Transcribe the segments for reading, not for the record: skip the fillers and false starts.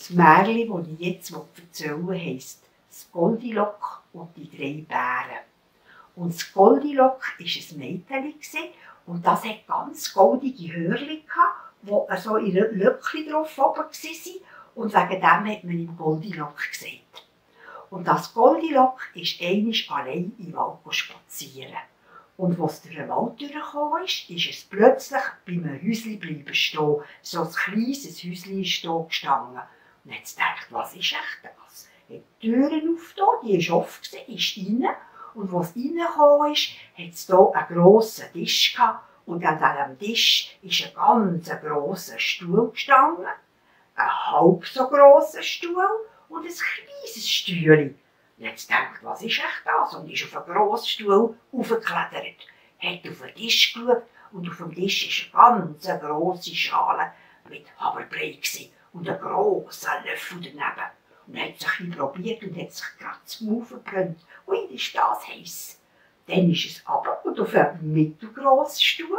Das Märchen, das ich jetzt erzählen will, heisst «Das Goldilock und die 3 Bären». Und das Goldilock war ein Mädchen und das hatte ganz goldige Hörchen, die so in Löckchen drauf oben waren. Und wegen dem hat man ihm Goldilock gesagt. Und das Goldilock ist einmal allein im Wald spazieren. Und als es durch den Wald durchgekommen ist es plötzlich bei einem Häuschen bleiben stehen. So ein kleines Häuschen ist hier gestanden. Und hat gedacht, was ist echt das? Er hat die Türen aufgetan, die war offen, ist rein. Und als es reingekommen ist, hat es hier einen grossen Tisch gehabt. Und an diesem Tisch ist ein ganz grosser Stuhl gestanden. Ein halb so grosser Stuhl und ein kleines Stühle. Und jetzt denkt, was ist echt das? Und ist auf einen grossen Stuhl aufgeklettert. Hat auf den Tisch geschaut und auf dem Tisch war eine ganz grosse Schale mit Haferbrei und ein grosser Löffel daneben. Und er hat sich ein bisschen probiert und hat sich gerade das Maul verbrannt. Ui, ist das heiß. Dann ist es runter und auf einen mittelgrossen Stuhl.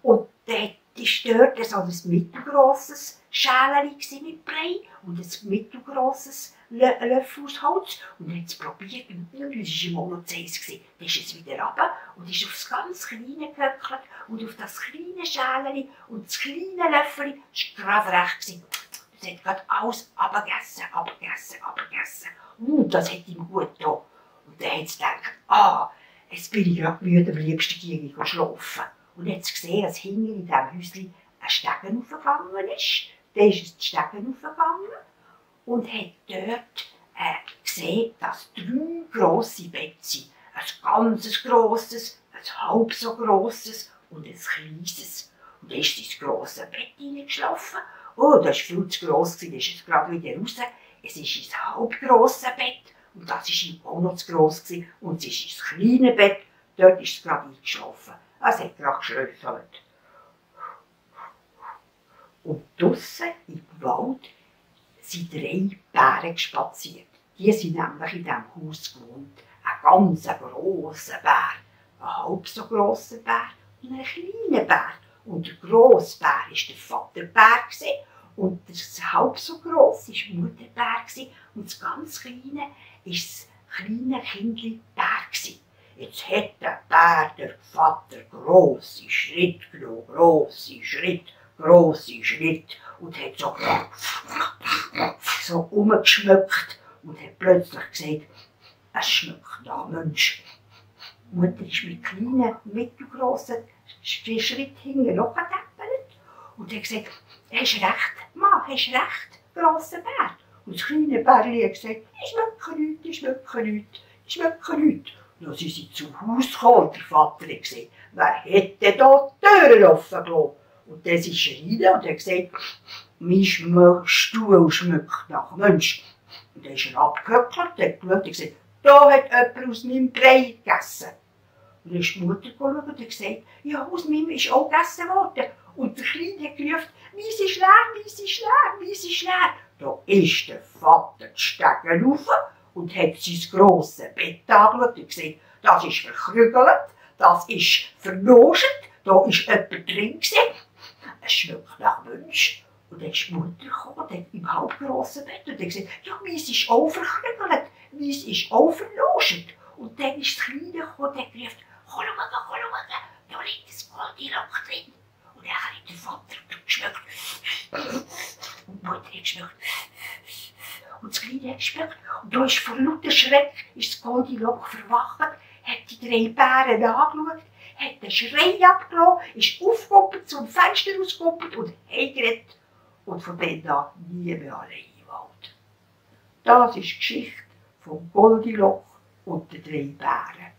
Und dann war dort so ein mittelgrosses Schälchen mit Brei und ein mittelgrosses Löffel aus Holz. Und er hat es probiert und das war ihm auch noch zu heiß. Dann ist es wieder runter und ist aufs ganz Kleine gehöckelt und auf das kleine Schälchen und das kleine Löffel war gerade recht. Es hat gerade alles abgegessen. Und das hat ihm gut getan. Und dann hat es gedacht, jetzt bin ich gerade müde, am liebsten gehe ich schlafen. Und dann hat es gesehen, dass hinten in diesem Häuschen ein Stegen hochgegangen ist. Dann ist es die Stegen hochgegangen und hat dort gesehen, dass 3 grosse Betten sind. Ein ganz grosses, ein halb so grosses und ein kleines. Und dann ist ins grosse Bett hineingeschlafen. Oh, das war viel zu gross, dann ist es gerade wieder raus. Es ist ins halb grosse Bett und das war ihm auch noch zu gross. Und es ist ins kleine Bett, dort ist es gerade eingeschlafen. Es hat gerade geschlöffelt. Und draussen im Wald sind 3 Bären spaziert. Die sind nämlich in diesem Haus gewohnt. Ein ganz grosser Bär, ein halb so grosser Bär und ein kleiner Bär. Und der grosse Bär war der Vaterbär und der halb so grosse war der Mutterbär und das ganz kleine war das kleine Kindchen Bär. Jetzt hat der Bär, der Vater, grosse Schritte genommen, grosse Schritte und hat so umgeschmückt und hat plötzlich gesagt, es schmeckt nach Mensch. Die Mutter ist mit kleinen, mittelgrossen Schritten hinten nachgetäppelt und hat gesagt, hast recht, Mann, hast recht, grosser Bär. Und das kleine Bärchen hat gesagt, ich schmecke nichts. Und dann sind sie zum Haus gekommen und der Vater hat gesagt, wer hätte da die Türen offen gelassen? Und dann ist er rein und hat gesagt, mein Stuhl schmeckt nach Mensch. Und dann ist er abgehöckelt und hat geschaut und gesagt, da hat jemand aus meinem Brei gegessen. Und dann ist die Mutter geschaut und hat gesagt, ja, aus meinem ist auch gegessen worden. Und der Kleine hat gerufen, meins ist leer. Da ist der Vater die Stege rauf und hat sein grosses Bett angeschaut und gesagt, das ist verkrügelt, das ist verloschen, da war jemand drin. Es schmeckt nach Mensch. Und dann ist die Mutter gekommen, im halbgrossen Bett, und hat gesagt, ja, meins ist auch verkrügelt, meins ist auch verloschen. Und dann ist das Kleine gekommen und hat gerufen, komm schauen, da liegt ein Goldilock drin. Und dann hat der Vater geschmeckt. Und die Mutter hat geschmeckt. Und das Kleine hat geschmeckt. Und da ist vor lauter Schreck ist das Goldilock verwacht, hat die 3 Bären angeschaut, hat den Schrei abgelassen, ist aufgehoppelt, zum Fenster rausgehoppelt und heimgerannt. Und von dann an nie mehr allein im Wald. Das ist die Geschichte vom Goldilock und den 3 Bären.